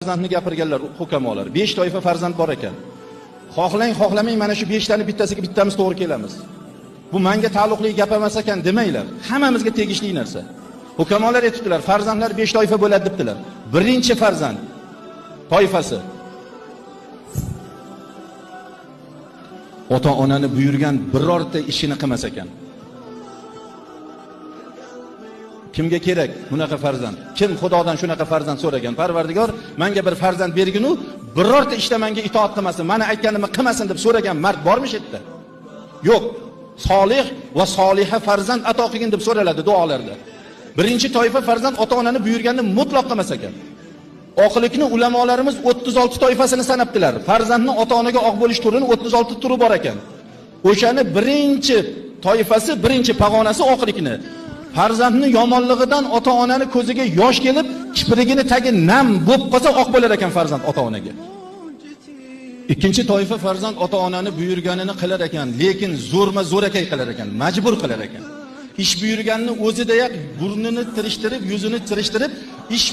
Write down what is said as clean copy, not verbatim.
Farzandni gapirganlar hukamolar. 5 toifa farzand bor ekan. Xohlang, xohlamang mana shu 5 tani bittasiga bittamiz to'g'ri kelamiz. Bu menga taalluqli gap emas ekan demanglar. Hammamizga tegishli narsa. Hukamolar aytibdilar, farzandlar 5 toifa bo'ladi debdilar. Birinchi farzand toifasi ota-onani buyurgan birorta ishini qilmas ekan. Kimga kerak bunaqa farzand? Kim Xudodan shunaqa farzand so'ragan? Parvardigor, menga bir farzand bergin-u, birorta ishda menga itoat qilmasin, meni aytganimni qilmasin deb so'ragan mard bormi shu yerda? Yo'q. Solih va soliha farzand ato qilgin deb so'raladi duolarda. Birinchi toifa farzand ota-onani buyurganini mutlaq qilmas ekan. Oqlikni ulamolarimiz 36 toifasini sanabdilar. Farzandni ota-onaga oq bo'lish turini 36 turi bor ekan. O'shani birinchi toifasi, birinchi pag'onasi oqlikni. Farzandni yomonligidan ota-onani ko'ziga yosh kelib, kiprigini tagi nam bo'lib qolsa oq bo'lar ekan farzand ota-onaga. Ikkinchi toifa farzand ota-onani buyurganini qilar ekan, lekin zo'rma zo'rakay qilar ekan, majbur qilar ekan. Ish buyurganini o'zidayoq burnini tirishtirib, yuzini tirishtirib, ish